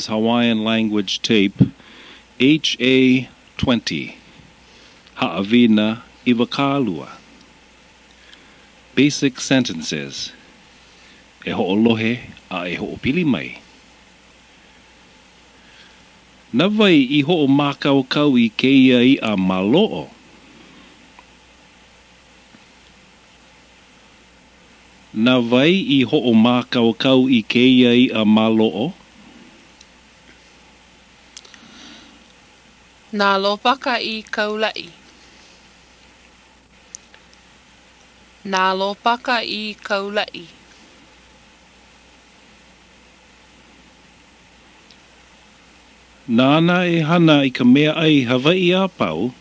Hawaiian Language Tape HA20, Haʻawina 20. Basic Sentences E hoʻolohe a e hoʻopili mai. Na wai i hoʻomākaukau i kēia iʻa maloʻo? Na wai i hoʻomākaukau i kēia iʻa maloʻo? Na Lopaka i kaulaʻi. Na Lopaka i kaulaʻi. Nāna e hana i ka meaʻai Hawaiʻi a pau.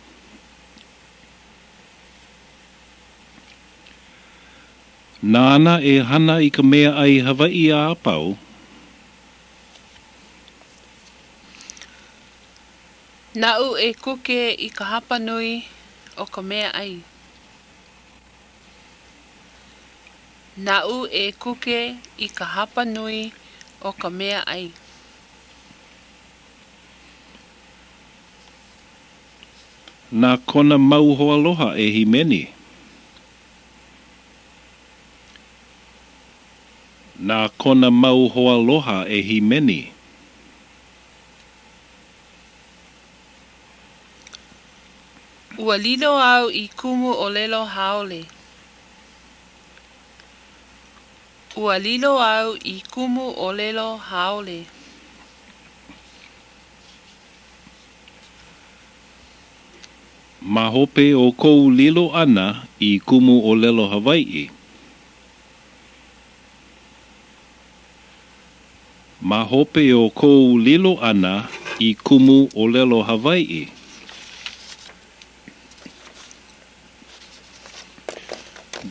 Nāna e hana i ka meaʻai Hawaiʻi a pau. Naʻu e kuke i ka hapanui o ka meaʻai. Naʻu e kuke i ka hapanui o ka meaʻai. Na kona mau hoaloha e hīmeni. Na kona mau hoaloha e hīmeni. Ua lilo au i kumu ʻōlelo haole. Ua lilo au i kumu ʻōlelo haole. Ma hope o kou lilo ʻana i kumu ʻōlelo Hawaiʻi. Ma hope o kou lilo ʻana i kumu ʻōlelo Hawaiʻi.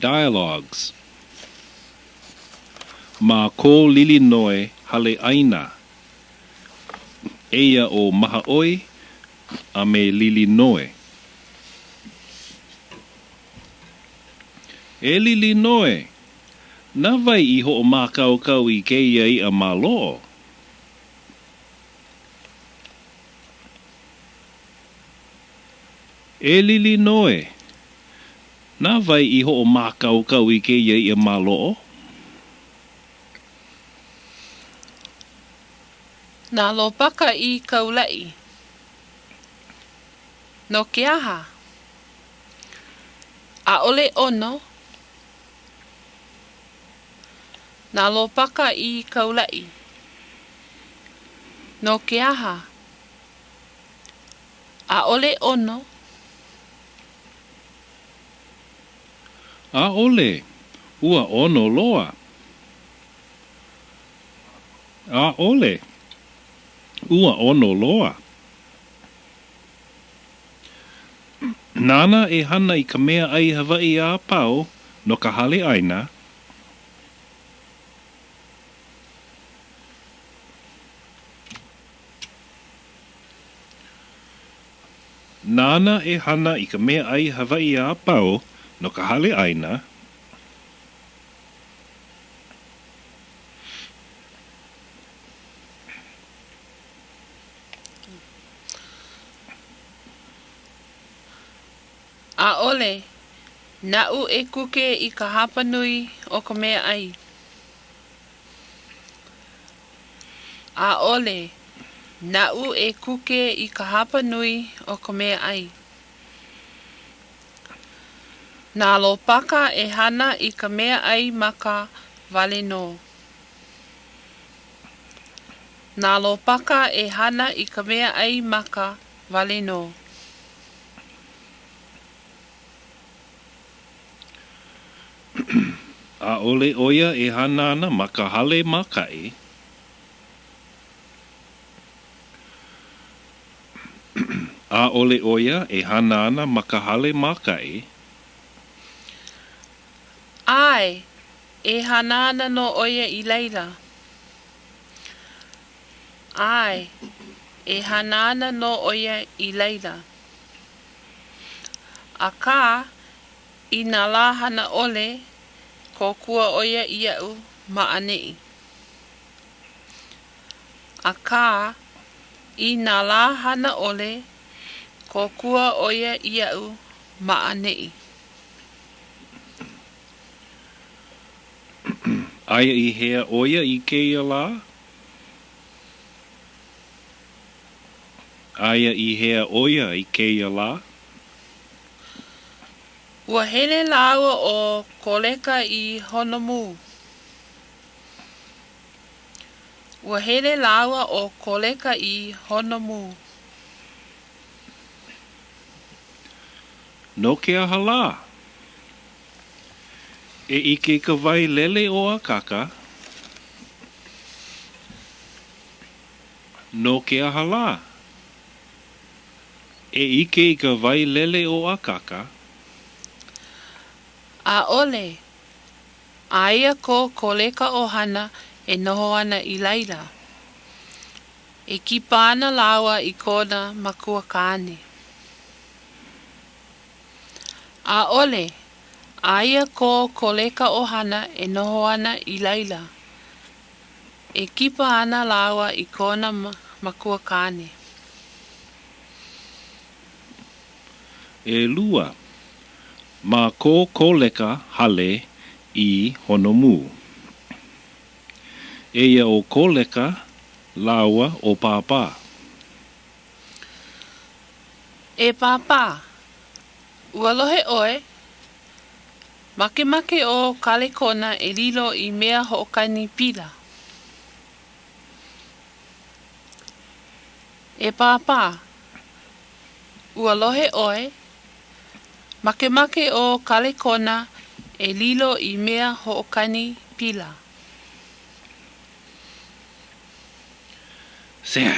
Dialogues Ma ko Lilinoe hale ʻaina. Eia ʻo Mahaʻoi a me Lilinoe. E Lilinoe, na wai i hoʻomākaukau i kēia iʻa maloʻo? E Lilinoe, na wai i hoʻomākaukau i kēia iʻa maloʻo? Na Lopaka i kaulaʻi. No ke aha? ʻAʻole ʻono. Na Lopaka i kaulaʻi. No ke aha? ʻAʻole ʻono. ʻAʻole. Ua ʻono loa. ʻAʻole. Ua ʻono loa. Nāna e hana i ka meaʻai Hawaiʻi a pau no ka hale ʻaina. Nāna e hana i ka meaʻai Hawaiʻi a pau no ka hale ʻaina. ʻAʻole. Naʻu e kuke i ka hapanui o ka meaʻai. ʻAʻole. Naʻu e kuke i ka hapanui o ka meaʻai. Na Lopaka e hana i ka meaʻai maka wale nō. Na Lopaka e hana i ka meaʻai maka wale nō. ʻAʻole ʻo ia e hana ana ma ka hale mākaʻi. ʻAʻole ʻo ia e hana ana ma ka hale mākaʻi. ʻAe, e hana ana nō ʻo ia i laila. ʻAe, e hana ana nō ʻo ia i laila. Akā, i nā lā hana ʻole, kōkua ʻo ia iaʻu ma ʻaneʻi. Akā, i nā lā hana ʻole, kōkua ʻo ia iaʻu ma ʻaneʻi. Aia i hea ʻo ia i kēia lā? Aia i hea ʻo ia i kēia lā? Ua hele lāua ʻo Koleka i Honomū. Ua hele lāua ʻo Koleka i Honomū. No ke aha lā? E ʻike i ka wailele ʻo Akaka. No ke aha lā? E ʻike i ka wailele ʻo Akaka. ʻAʻole. Aia ko Koleka ʻohana e noho ana i laila. E kipa ana lāua i kona makua kāne. ʻAʻole. Aia ko Koleka ʻohana e noho ana i laila. E kipa ana lāua i kona makua kāne. ʻElua, ma ko Koleka hale i Honomū. Eia ʻo Koleka lāua ʻo Pāpā. E Pāpā, ua lohe ʻoe? Makemake ʻo Kalekona e lilo i mea hoʻokani pila. E Pāpā, ua lohe ʻoe? Makemake ʻo Kalekona e lilo i mea hoʻokani pila. Sea,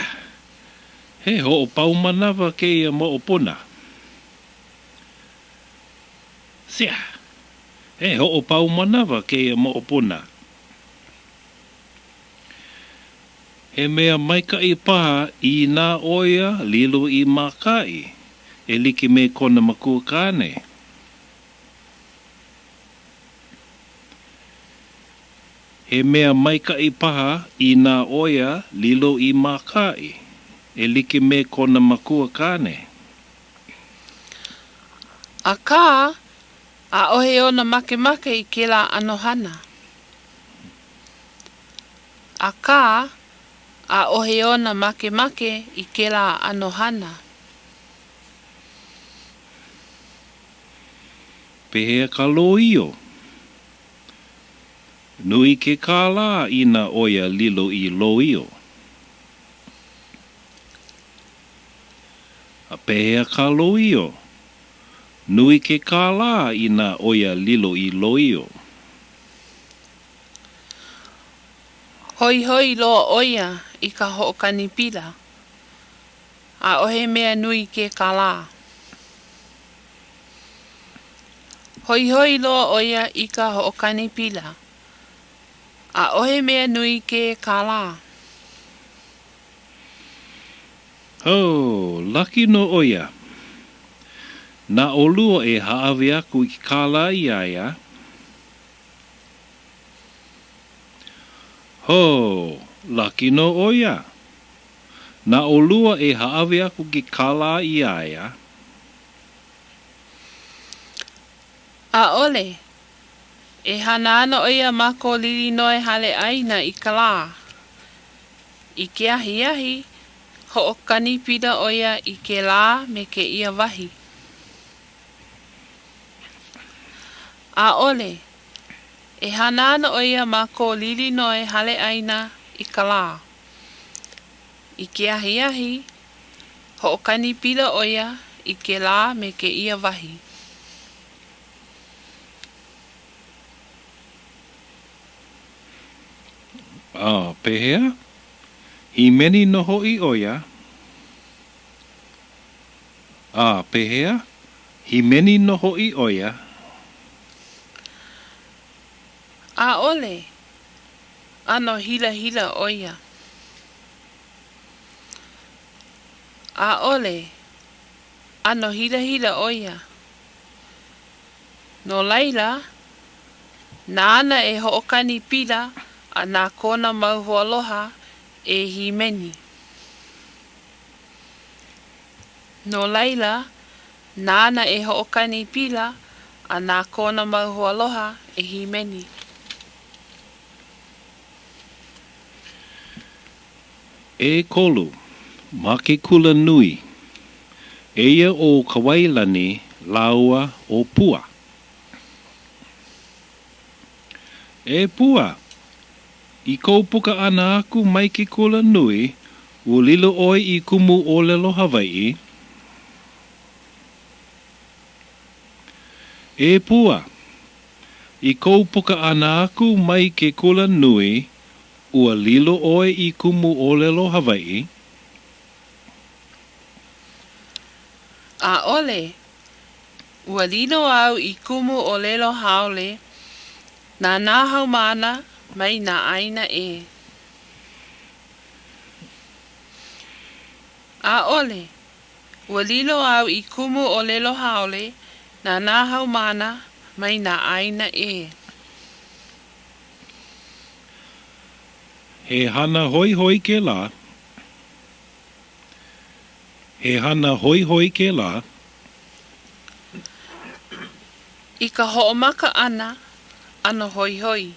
he hoʻopau manawa kēia moʻopuna. Sea, he hoʻopau manawa kēia moʻopuna. He mea maikaʻi paha inā ʻo ia lilo i mākaʻi, e like me kona makuakāne. He mea maikaʻi paha inā ʻo ia lilo i mākaʻi, e like me kona makuakāne. Akā, ʻaʻohe ona makemake i kēlā ʻano hana. Akā, ʻaʻohe ona makemake i kēlā ʻano hana. Pehea ka loio? Nui ke kālā inā ʻo ia lilo i loio. A pehea ka loio? Nui ke kālā inā ʻo ia lilo i loio. Hoihoi loa ʻo ia i ka hoʻokani pila. ʻAʻohe mea nui ke kālā. Hoihoi loa ʻo ia i ka hoʻokani pila. ʻAʻohe mea nui ke kālā. Ho, laki nō ʻo ia. Na ʻolua e hāʻawi aku i ke kālā iā ia. Ho, laki nō ʻo ia. Na ʻolua e hāʻawi aku ke kālā iā ia. ʻAʻole. E hana ana ʻo ia ma ko Lilinoe hale ʻaina i ka lā. I ke ahiahi, hoʻokani pila ʻo ia i kēlā me kēia wahi. ʻAʻole. E hana ana ʻo ia ma ko Lilinoe hale ʻaina i ka lā. I ke ahiahi, hoʻokani pila ʻo ia i kēlā me kēia wahi. A pehea? Hīmeni nō hoʻi ʻo ia. A pehea? Hīmeni nō hoʻi ʻo ia. ʻAʻole. ʻAno hilahila ʻo ia. ʻAʻole. ʻAno hilahila ʻo ia. No laila, nāna e hoʻokani pila a na kona mau hoaloha e hīmeni. No laila, nāna e hoʻokani pila a na kona mau hoaloha e hīmeni. ʻEkolu, ma ke kula nui. Eia ʻo Kawailani lāua ʻo Pua. E Pua, i kou puka ʻana aku mai ke kula nui, ua lilo ʻoe i kumu ʻōlelo Hawaiʻi? E Pua, i kou puka ʻana aku mai ke kula nui, Ua lilo ʻoe i kumu ʻōlelo Hawaiʻi? ʻAʻole. Ua lilo au i kumu ʻōlelo haole na nā haumāna mai nā ʻāina ʻē. ʻAʻole. Ua lilo au i kumu ʻōlelo haole na nā haumāna mai nā ʻāina ʻē. He hana hoihoi kēlā. He hana hoihoi kēlā. I ka hoʻomaka ʻana, ʻano hoihoi.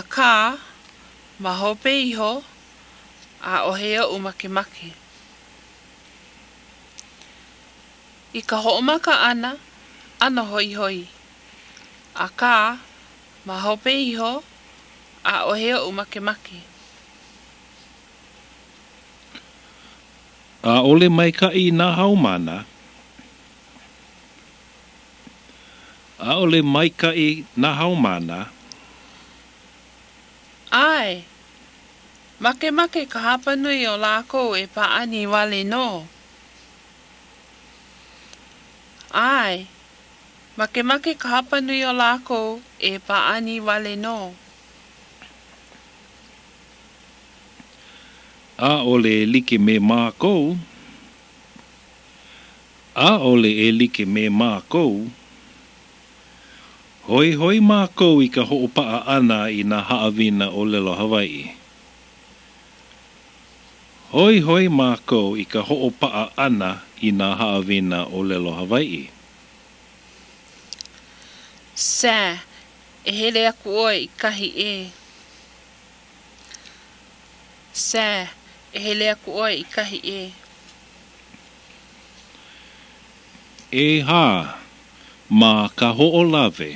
Akā, ma hope iho, ʻaʻohe oʻu makemake. I ka hoʻomaka ʻana, ʻano hoihoi. Akā, ma hope iho, ʻaʻohe oʻu makemake. ʻAʻole maikaʻi nā haumāna. ʻAʻole maikaʻi nā haumāna. ʻAe. Makemake ka hapanui o lākou e pāʻani wale nō. ʻAe. Makemake ka hapanui o lākou e pāʻani wale nō. ʻAʻole e like me mākou. ʻAʻole e like me mākou. Hoihoi mākou i ka hoʻopaʻa ʻana i nā haʻawina ʻōlelo Hawaiʻi. Hoihoi mākou i ka hoʻopaʻa ʻana i nā haʻawina ʻōlelo Hawaiʻi. Sir, e hele aku ʻoe i kahi ʻē. Sir, e hele aku ʻoe i kahi ʻē. ʻEhā, ma Kahoʻolawe.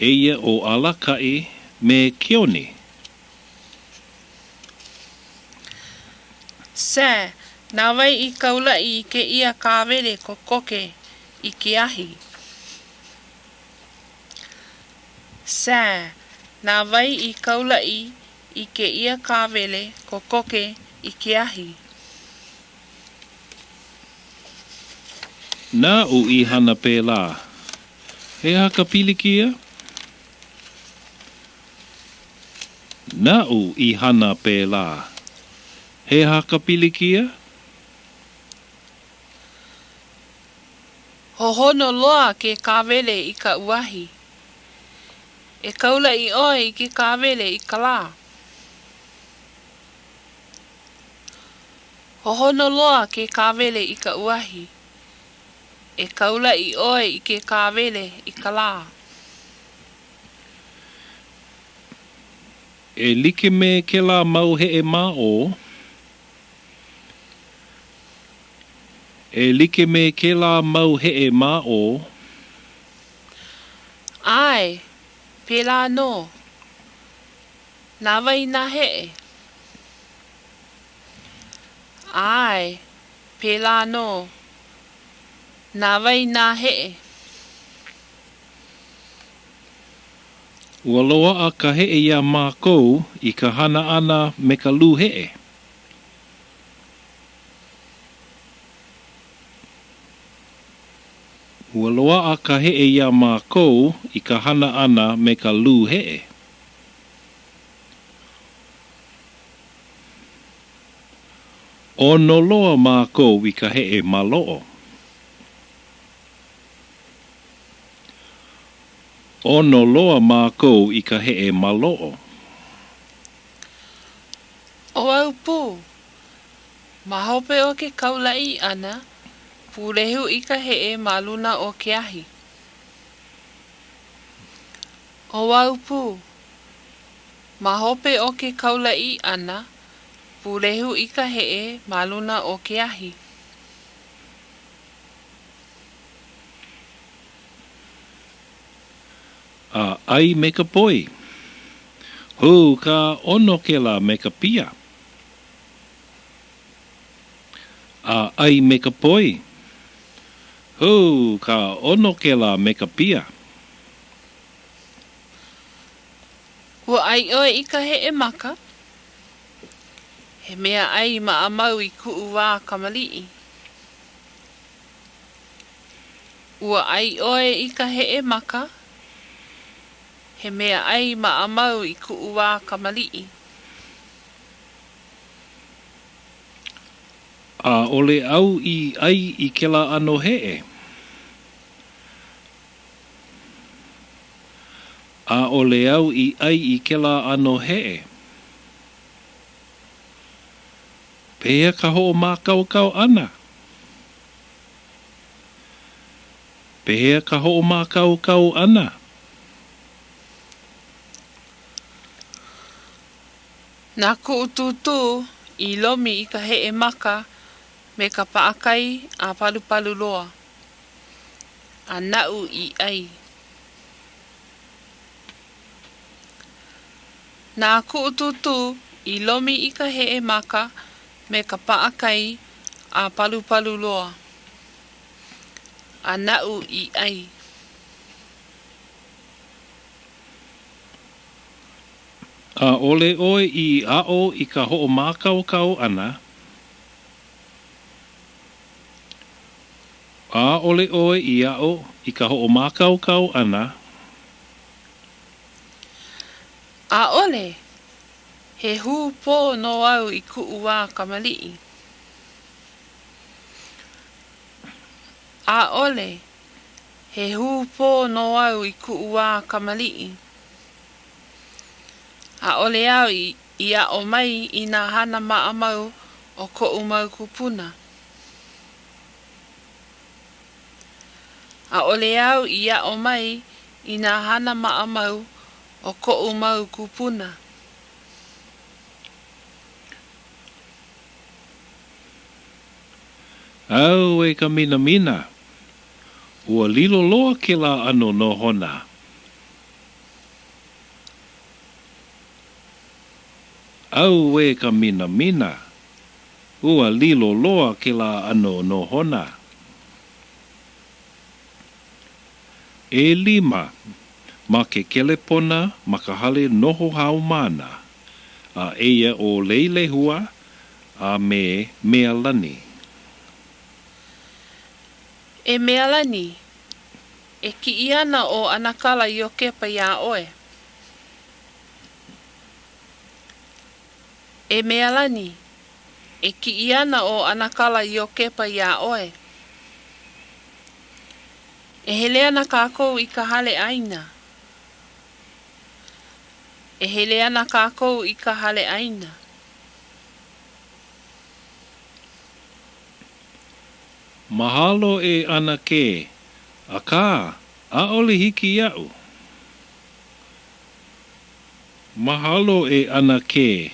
Eia ʻo Alakaʻi me Keoni. Sir, na wai i kaulaʻi i kēia kāwele kokoke i ke ahi? Sir, na wai i kaulaʻi i kēia kāwele kokoke i ke ahi? Naʻu i hana pēlā. He aha ka pilikia? Naʻu i hana pēlā. He aha ka pilikia? Hohono loa ke kāwele i ka uahi. E kaulaʻi ʻoe i ke kāwele i ka lā. Hohono loa ke kāwele i ka uahi. E kaulaʻi ʻoe i ke kāwele i ka lā. E like me kēlā mau heʻe ma ʻō. E like me kēlā mau heʻe ma ʻō. ʻAe, pēlā nō. Na wai nā heʻe? ʻAe, pēlā nō. Na wai nā heʻe? Ua loaʻa ka heʻe iā mākou i ka hana ʻana me ka lū heʻe. Ua loaʻa ka heʻe iā mākou i ka hana ʻana me ka lū heʻe. ʻOno loa mākou i ka heʻe maloʻo. ʻOno loa mākou i ka heʻe maloʻo. ʻO au pū. Ma hope o ke kaulaʻi ʻana, pūlehu i ka heʻe ma luna o ke ahi. ʻO au pū. Ma hope o ke kaulaʻi ʻana, pūlehu i ka heʻe ma luna o ke ahi. A ʻai me ka poi. Hū ka ʻono kēlā me ka pia. A ʻai me ka poi. Hū ka ʻono kēlā me ka pia. Ua ʻai ʻoe i ka heʻe maka? He mea ʻai maʻamau i kuʻu wā kamaliʻi. Ua ʻai ʻoe i ka heʻe maka? He mea ʻai maʻamau i kuʻu wā kamaliʻi. ʻAʻole au i ʻai i kēlā ʻano heʻe. ʻAʻole au i ʻai i kēlā ʻano heʻe. Pehea ka hoʻomākaukau ʻana? Pehea ka hoʻomākaukau ʻana? Na kuʻu tūtū i lomi i ka heʻe maka me ka paʻakai a palupalu loa, a naʻu i ʻai. Na kuʻu tūtū i lomi i ka heʻe maka me ka paʻakai a palupalu loa, a naʻu i ʻai. ʻAʻole ʻoe i aʻo i ka hoʻomākaukau ʻana. ʻAʻole ʻoe i aʻo i ka hoʻomākaukau ʻana. ʻAʻole. He hūpō nō au i kuʻu wā kamaliʻi. ʻAʻole. He hūpō nō au i kuʻu wā kamaliʻi. ʻAʻole au i aʻo mai i nā hana maʻamau o koʻu mau kūpuna. ʻAʻole au i aʻo mai i nā hana maʻamau o koʻu mau kūpuna. Auē ka minamina! Ua lilo loa kēlā ʻano nohona. Auē ka minamina! Ua lilo loa kēlā ʻano nohona. ʻElima ma ke kelepona ma ka hale noho haumāna, a eia ʻo Leilehua a me Mealani. E Mealani, e kiʻi ana ʻo ʻAnakala Iokepa iā ʻoe. E Mealani, e kiʻi ana ʻo ʻAnakala Iokepa iā ʻoe. E hele ana kākou i ka hale ʻaina. E hele ana kākou i ka hale ʻaina. Mahalo e ʻAnakē, akā, ʻaʻole hiki iaʻu. Mahalo e ʻAnakē,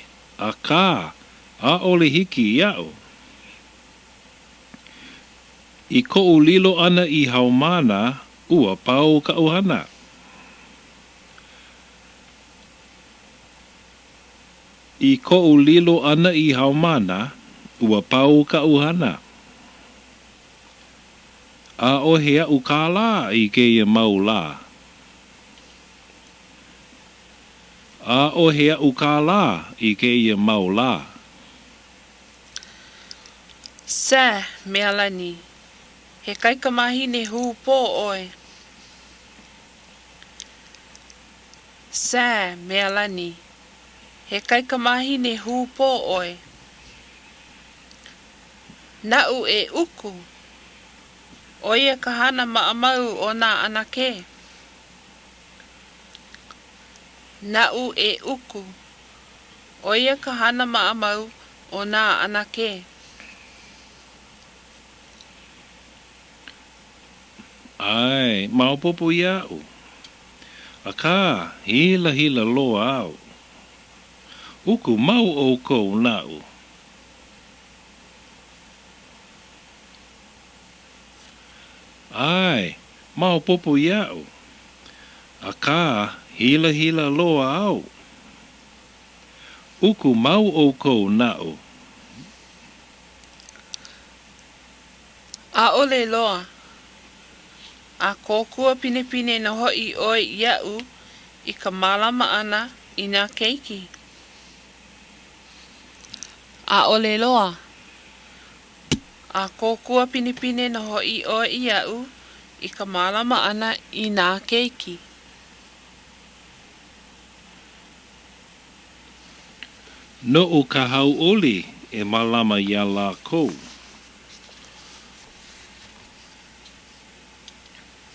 akā, ʻaʻole hiki iaʻu. I koʻu lilo ʻana i haumāna, ua pau kaʻu hana. I koʻu lilo ʻana i haumāna, ua pau kaʻu hana. ʻAʻohe aʻu kālā i kēia mau lā. ʻAʻohe aʻu kālā i kēia mau lā. Sir, Mealani, he kaikamahine hūpō ʻoe. Sir, Mealani, he kaikamahine hūpō ʻoe. Naʻu e uku. ʻO ia ka hana maʻamau o nā ʻanakē. Naʻu e uku. ʻO ia ka hana maʻamau o nā ʻanakē. ʻAe, maopopo iaʻu. Akā, hilahila loa au. Uku mau ʻoukou naʻu. ʻAe, maopopo iaʻu. Akā, hilahila loa au. Uku mau ʻoukou naʻu. ʻAʻole loa. A kōkua pinepine nō hoʻi ʻoe iaʻu i ka mālama ʻana i nā keiki. ʻAʻole loa. A kōkua pinepine nō hoʻi ʻoe iaʻu i ka mālama ʻana i nā keiki. Noʻu ka hauʻoli e mālama iā lākou.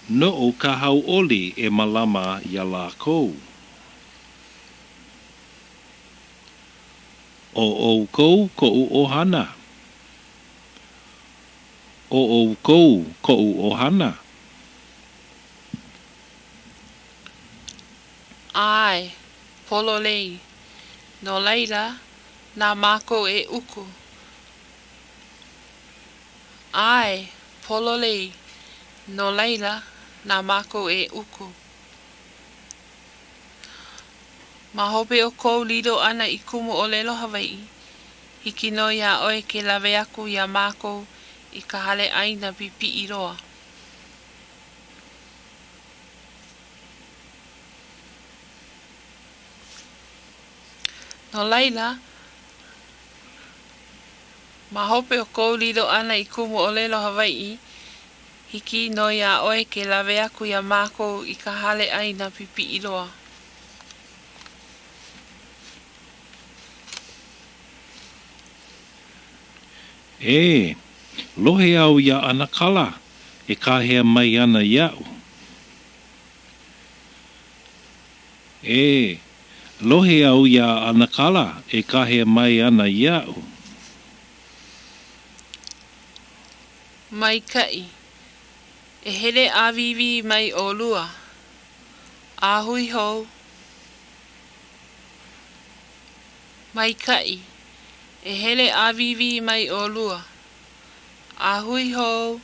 Noʻu ka hauʻoli e mālama iā lākou. ʻO ʻoukou koʻu ʻohana. ʻO ʻoukou koʻu ʻohana. ʻAe, pololei. No laila, na mākou e uku. ʻAe, pololei. No laila, na mākou e uku. Ma hope o kou lilo ʻana i kumu ʻōlelo Hawaiʻi, hiki nō iā ʻoe ke lawe aku iā mākou i ka hale ʻaina pipiʻi loa. No laila, ma hope o kou lilo ʻana i kumu ʻōlelo Hawaiʻi, hiki nō iā ʻoe ke lawe aku iā mākou i ka hale ʻaina pipiʻi loa. Ē, lohe au iā ʻAnakala e kāhea mai ana iaʻu. Ē, lohe au iā ʻAnakala e kāhea mai ana iaʻu. Maikaʻi. E hele ʻāwīwī mai ʻolua. A hui hou. Maikaʻi. E hele ʻāwīwī mai ʻolua. A hui hou.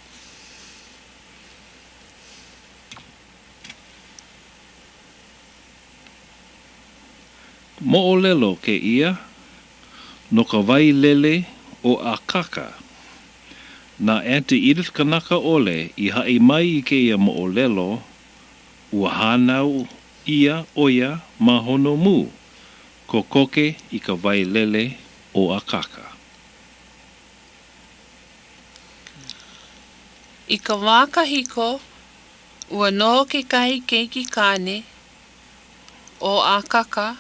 Moʻolelo kēia no ka wailele ʻo Akaka. Na Aunty Edith Kanakaʻole i haʻi mai i kēia moʻolelo, ua hānau ʻia ʻo ia ma Honomū, kokoke i ka wailele ʻo Akaka. I ka wā kahiko, ua noho kekahi keiki kāne, ʻo Akaka,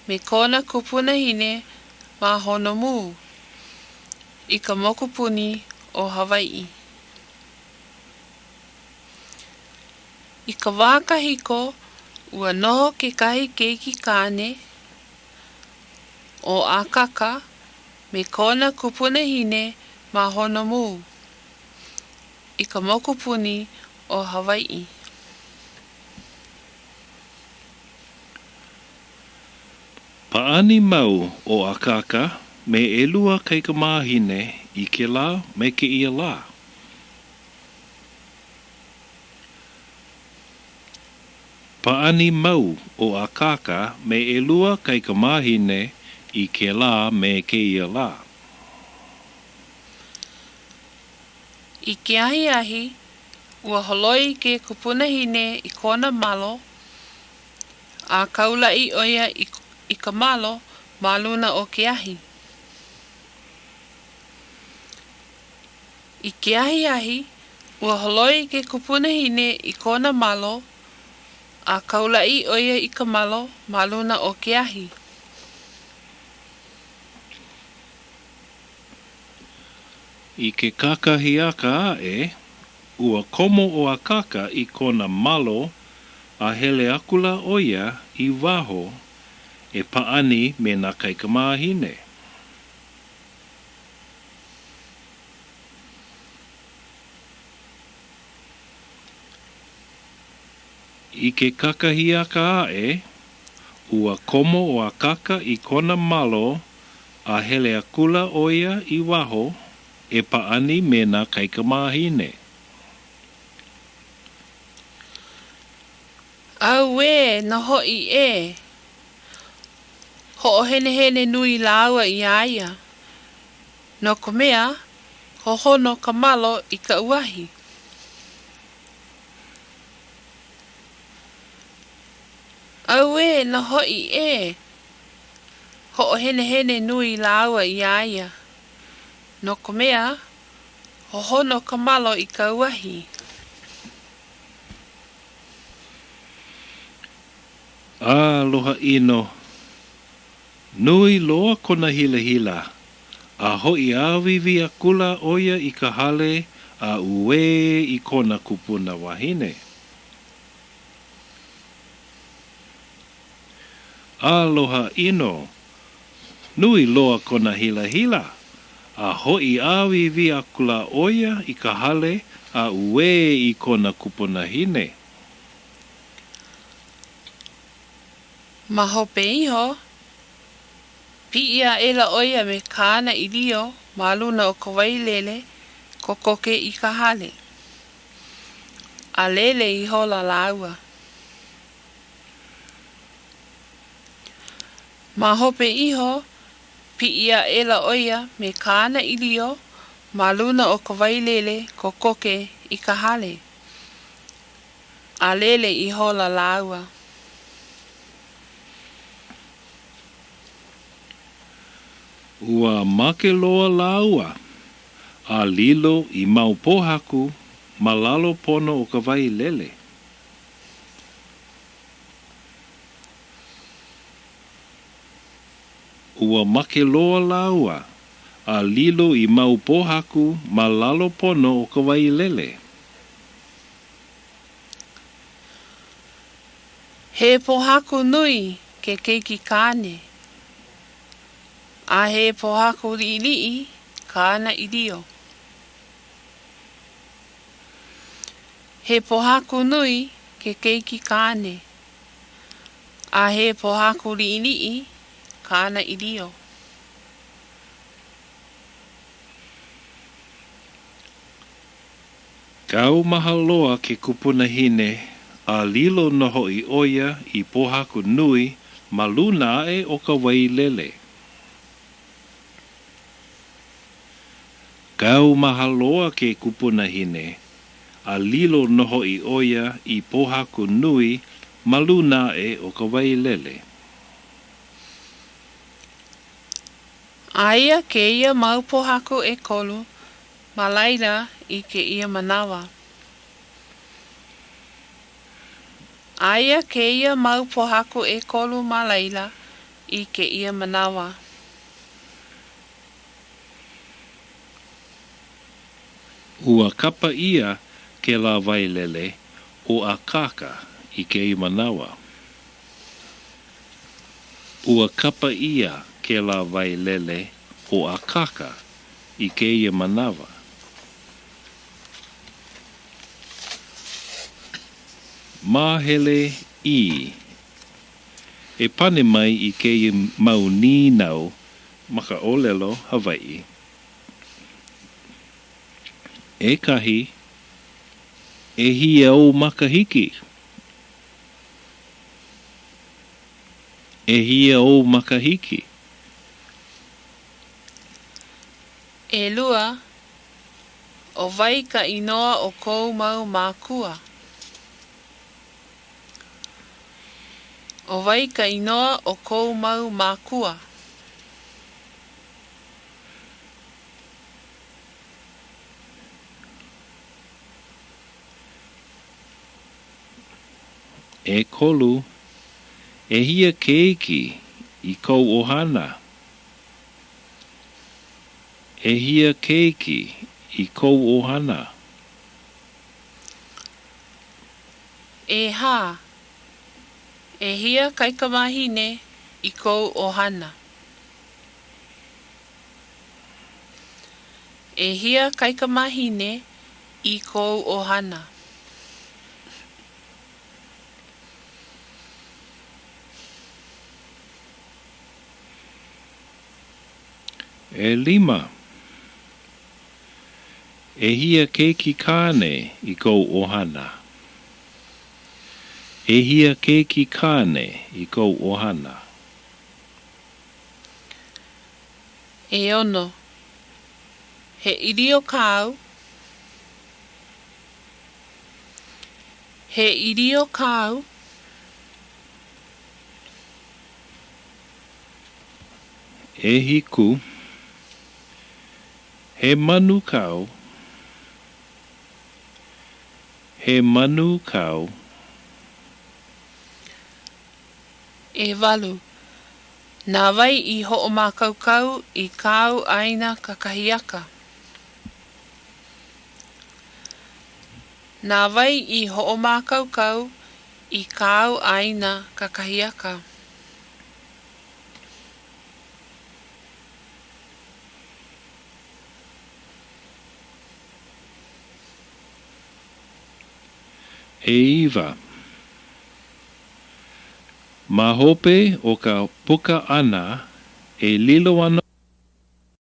me kona kupunahine ma Honomū, i ka mokupuni ʻo Hawaiʻi. I ka wā kahiko, ua noho kekahi keiki kāne, ʻo Akaka, me kona kupunahine ma Honomū, i ka mokupuni ʻo Hawaiʻi. Pāʻani mau ʻo Akaka me ʻelua kaikamāhine i kēlā me kēia lā. Pāʻani mau ʻo Akaka me ʻelua kaikamāhine i kēlā me kēia lā. I ke ahiahi, ua holoi ke kupunahine i kona malo, a kaulaʻi ʻo ia i ka malo ma luna o ke ahi. I ke ahiahi, ua holoi ke kupunahine i kona malo, a kaulaʻi ʻo ia i ka malo ma luna o ke ahi. I ke kakahiaka aʻe, ua komo ʻo Akaka i kona malo a hele akula ʻo ia i waho. e pāʻani me nā kaikamāhine. I ke kakahiaka aʻe, ua komo ʻo Akaka i kona malo a hele akula ʻo ia i waho e pāʻani me nā kaikamāhine. Auē nō hoʻi ē! Hoʻohenehene nui lāua iā ia, no ka mea, hohono ka malo i ka uahi. Auē nō hoʻi ē! Hoʻohenehene nui lāua iā ia, no ka mea, hohono ka malo i ka uahi. Aloha ʻino! Nui loa kona hilahila, a hoʻi ʻāwīwī akula ʻo ia i ka hale a uē i kona kupuna wahine. Aloha ʻino! Nui loa kona hilahila, a hoʻi ʻāwīwī akula ʻo ia i ka hale a uē i kona kupunahine. Ma hope iho, piʻi aʻela ʻo ia me kāna ʻīlio ma luna o ka wailele kokoke i ka hale, a lele ihola lāua. Ma hope iho, piʻi aʻela ʻo ia me kāna ʻīlio ma luna o ka wailele kokoke i ka hale. A lele ihola lāua. Ua make loa lāua, a lilo i mau pōhaku ma lalo pono o ka wailele. Ua make loa lāua, a lilo i mau pōhaku ma lalo pono o ka wailele. He pōhaku nui ke keiki kāne, a he pōhaku liʻiliʻi kāna ʻīlio. He pōhaku nui ke keiki kāne, a he pōhaku liʻiliʻi kāna ʻīlio. Kaumaha loa ke kupunahine a lilo nō hoʻi ʻo ia i pōhaku nui ma luna aʻe o ka wailele. Kaumaha loa ke kupunahine a lilo nō hoʻi ʻo ia i pōhaku nui ma luna aʻe o ka wailele. Aia kēia mau pōhaku ʻekolu Ma laila i kēia manawa. Aia kēia mau pōhaku ʻekolu ma laila i kēia manawa. Ua kapa ʻia kēlā wailele ʻo Akaka i kēia manawa. Ua kapa ʻia kēlā wailele ʻo Akaka i kēia manawa. Māhele I. E pane mai i kēia mau nīnau ma ka ʻōlelo Hawaiʻi. ʻEkahi, ʻEhia ou makahiki? ʻEhia ou makahiki? ʻElua, ʻO wai ka inoa o kou mau mākua? ʻO wai ka inoa o kou mau mākua? ʻEkolu, ʻEhia keiki i kou ʻohana? ʻEhia keiki i kou ʻohana? ʻEhā. ʻEhia kaikamahine? i kou ʻohana? ʻEhia kaikamahine i kou ʻohana? ʻElima. ʻEhia keiki kāne i kou ʻohana? ʻEhia keiki kāne i kou ʻohana? ʻEono. He ʻīlio kāu? He ʻīlio kāu? ʻEhiku. He manu kāu? He manu kāu? ʻEwalu. Na wai i hoʻomākaukau i kāu ʻaina kakahiaka? Na wai i hoʻomākaukau i kāu ʻaina kakahiaka? ʻEiwa. Ma hope o ka puka ʻana, e lilo ana.